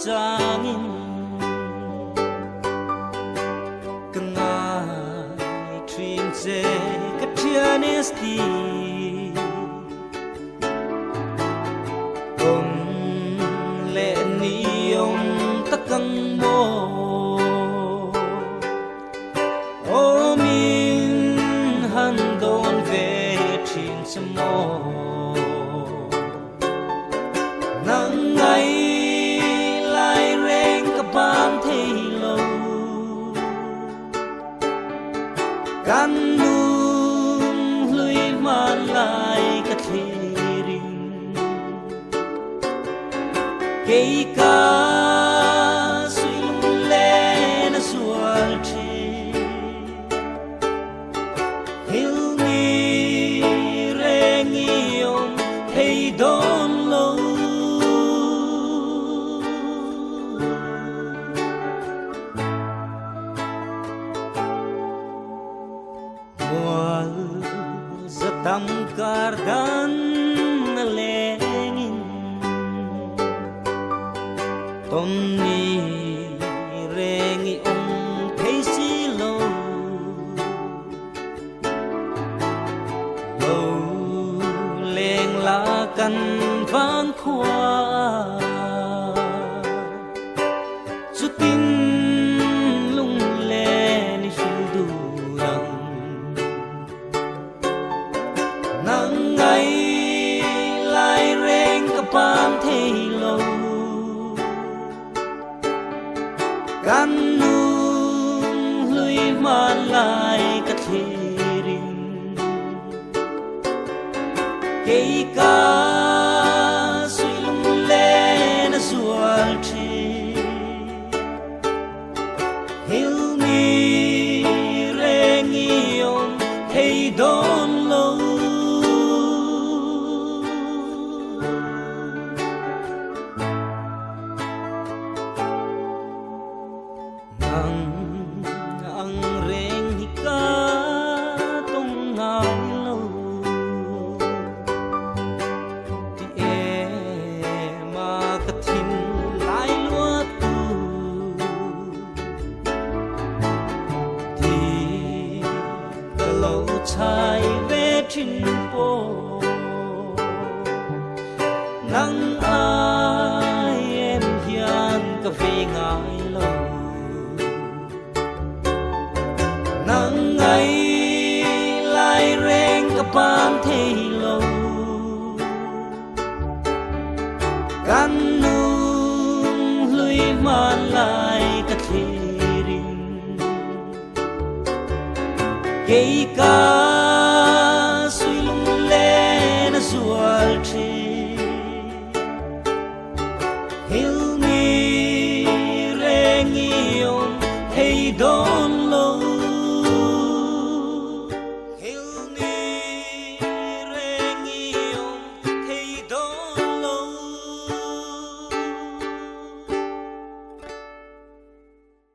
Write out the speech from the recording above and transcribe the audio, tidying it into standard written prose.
Changin ka ngai thin che ka thian esti Om le ni om takang mo Omin han don ve thin che mo Nang ngai lai reng ka ban thei lo Kan nung hlui man lai ka thlirin Kei ka sui lung len a zual thin Hil ni reng i om thei dawn lo. Mual za tam kar dan na lengin Ton ni reng i om thei si lo. Lo leng la kan vang khua Chutin lung len i hril duh ang Nang ngai lai reng ka pam thei lo Kan nung hlui hman lai ka thlirin Kei ka sui lung len a zual thin Hil ni reng i om thei dawn lo. Nang ang reng hi ka tawng ngai lo Ti em a ka thin lai luat tu Ti ka lo chai ve thin pawh Nang ai em hian ka ve ngai lo Nang ngai lai reng ka pam thei lo Kan nung hlui hman lai ka thlirin Kei ka sui lung len a zual thin Hil ni reng i om thei dawn.